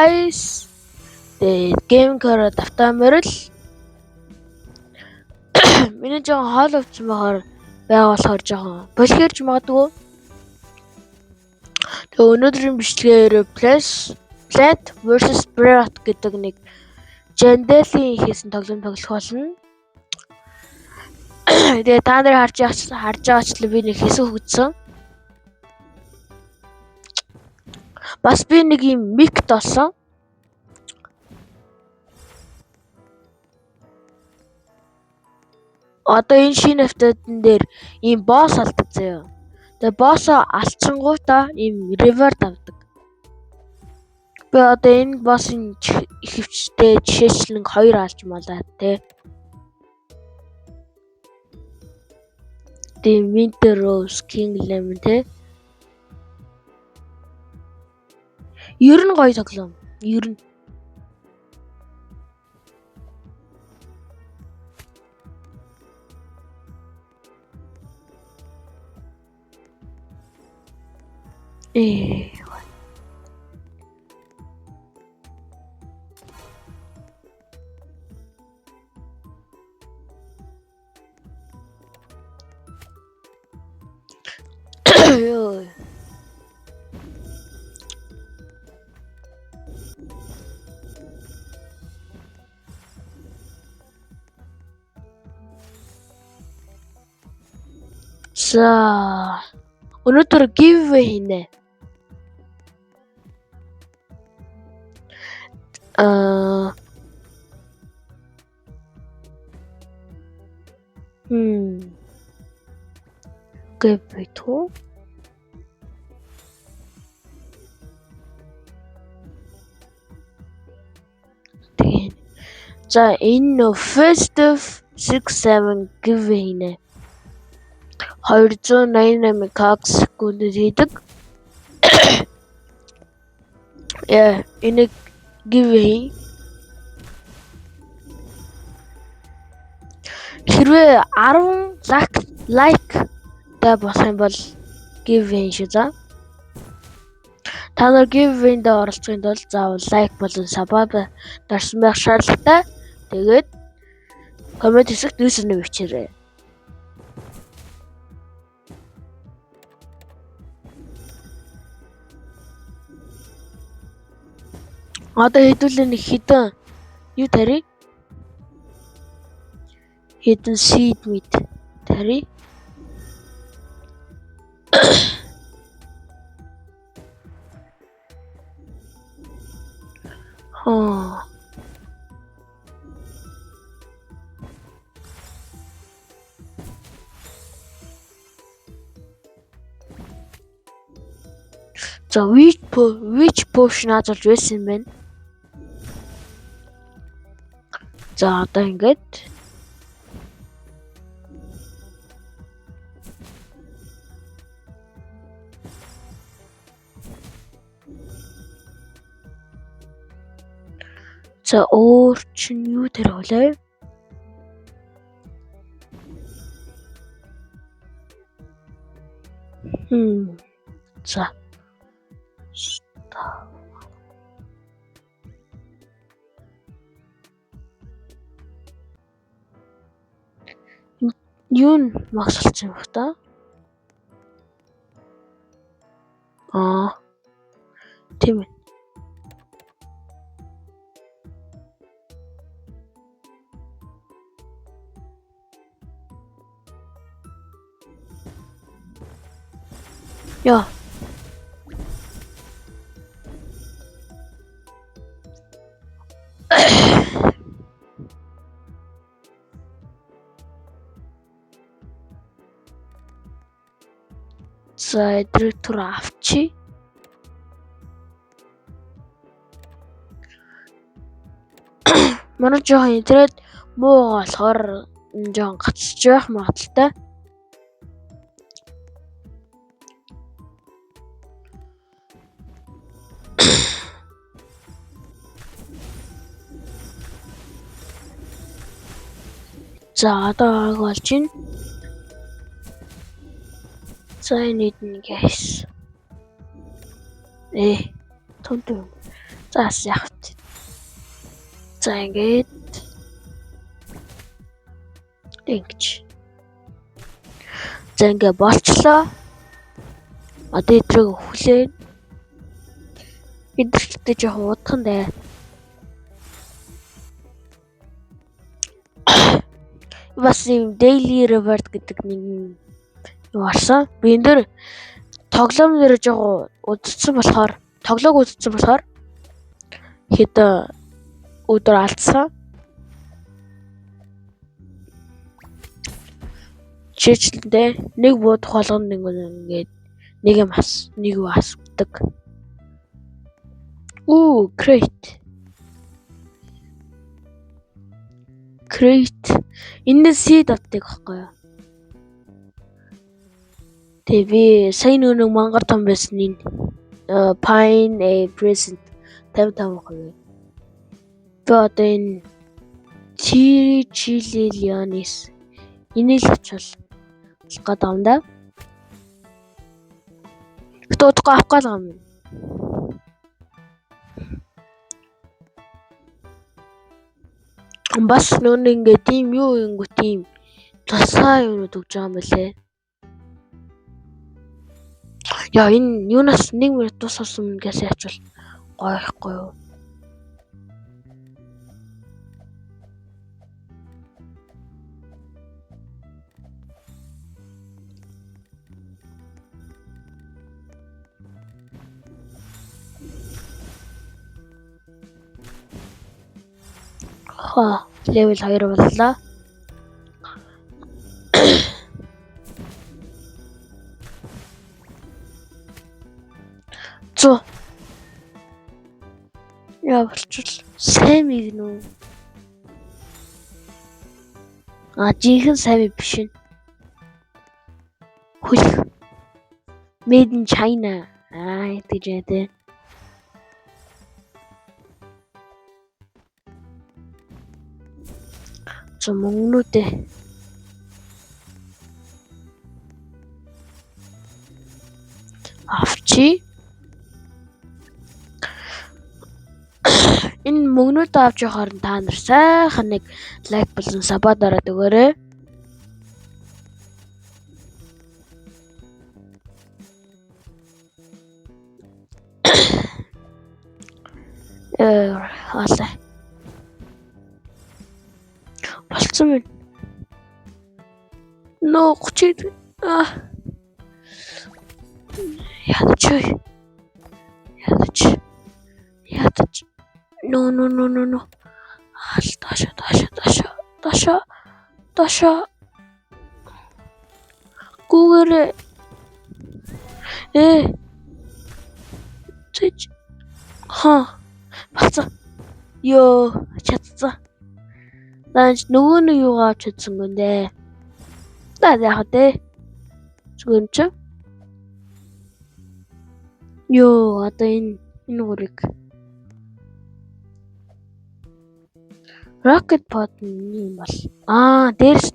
Guys. Тэгээд Game Core давтаа морил. Миний жоохон хоол өвчин байхаар байгаа болохоор жоохон бэлхэрч магадгүй. Тэгээ өнөөдрийн бичлэгээр Plant vs Brainrot гэдэг нэг Jandelin хийсэн тоглоом тоглох болно. Тэгээ та нар харж байгаачлан би нэг хэсэг хөгжсөн. Бас би нэг юм микт олсон. Одоо энэ шинэ автодон дээр ийм босс алдаг заяа. Тэгээ боссоо алчингуудаа ийм reward авдаг. Би одоо энэ боссын ихэвчтэй жишээчлэн 2 алж малаа те. Тэгээ Winter Rose, King Lemon те. Ер нь гоё тоглоом. Ер нь. Йоо. За, өнөөдөр giveaway хийнэ. Giveaway туу. Тэгээ. За, энэ нөө Festive 67 giveaway хийнэ. 288 кг секундэд хийдэг. Яа, энийг giveaway. Хэрвээ 10 лайк та болох юм бол giveaway шүү за. Та нар giveaway-нд оролцохын тулд заавал лайк болон subscribe дарсан байх шаардлагатай. Тэгээд коммент хэсэгт username бичээрэй. Одоо хэдүүлээ нэг хідэн юу тарий? Хідэн seed мэд тарий. Хоо. За, witch potion болж байсан юм байна. За, одоо ингээд за өөр чинь юу тарих вэ? За. Юу н макс болсон юм бах та? Аа. Тийм ээ. Яа. За, эдрийг түр авчи. Манай жоохон интернет муу болохоор жоохон гацж байх магадaltaй. За, одоо аг болж байна. За, энэ эдэн guys. Түн. За яах вэ? За ингээд ингэж. За ингээ болчлоо. Одоо эдрийг хүлээн. Эдэрчтэй жоохон удхан дээ. Бас юм daily reward гэдэг нэг юу арсан. Би энэ дэр тоглоом дээр жоохон удцсан болохоор тоглоог удцсан болохоор хэд өдөр алдсан. Жишээлбэл нэг буудах болгоно нэг ингээд нэг юм ас нэг юу асгадаг. Ooh, great. Great. Эндээс seed авдаг байхгүй юу? Тэгээ би сая нэг мангар том байсан энэ Pine a present 55%. Би одоо энэ Chili Chili Leonis энийг л очвол болох гээд байгаа юм да. Гэтэ удахгүй авах гээд байгаа юм. Бас нөө нэг ингээд ийм юу ингүүт ийм тусгай юмнууд өгж байгаа юм байлээ. Яа энэ юунаас 1 минут тусгасан мөнгөөс яачвал гоё ихгүй юу? Ха, level 2 боллоо. Зөө. Яа болчихвол сайн миг нүү. А жинхэнэ сайн биш ээ. Хөлх. Made in China. Аа тэгж яа тэ. За мөнгнүүдээ авчи. Энэ мөнгнүүдээ авч явахаар та нар сайхан нэг лайк болон саба дараад өгөөрэй. Хаалаа. Болцсон байна. Нөө 30 аа. Ядаж. Ядаж. Ядаж. No no no no no. Аал доошо доошо доошо доошо доошо. Гүүгээрээ. Зэж. Ха. Болцсон. Йоо, чадсан. Наач нөгөө нэг юугаа авч чадсангүй нэ. За яах вэ? Зүгээр юм чи. Йоо, одоо энэ гурыг Rocket Pod юм бол. Аа, дээрс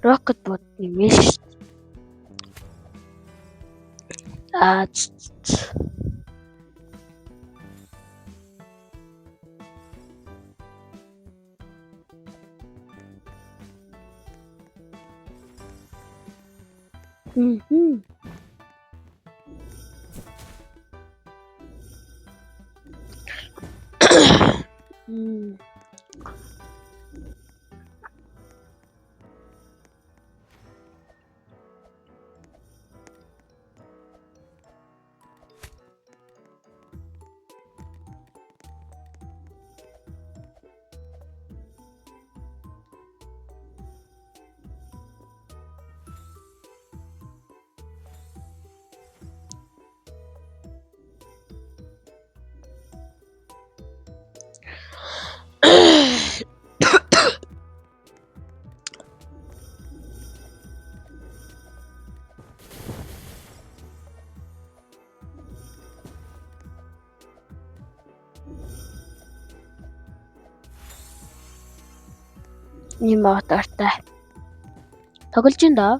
Rocket Pod юм шүү. Аа. Ийм аватартай. Тоглож ин доо.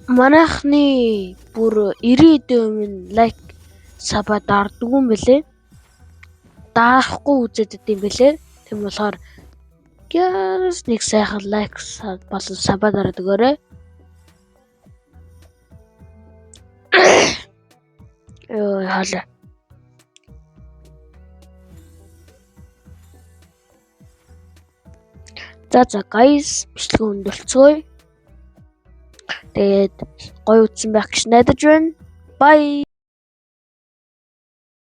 Манайхны бүр 90 хэдэн хувь нь like sub аа дарддаг юм бэлээ. Даахгүй үзээд байт юм бэлээ. Тийм болохоор гяс нэг сайхан like болон sub аа дараад өгөөрэй. Йоо хаалаа. За guys, бичлэг өндөрлцгөөе. Тэгээд гоё үзсэн байх гэж найдаж байна. Bye.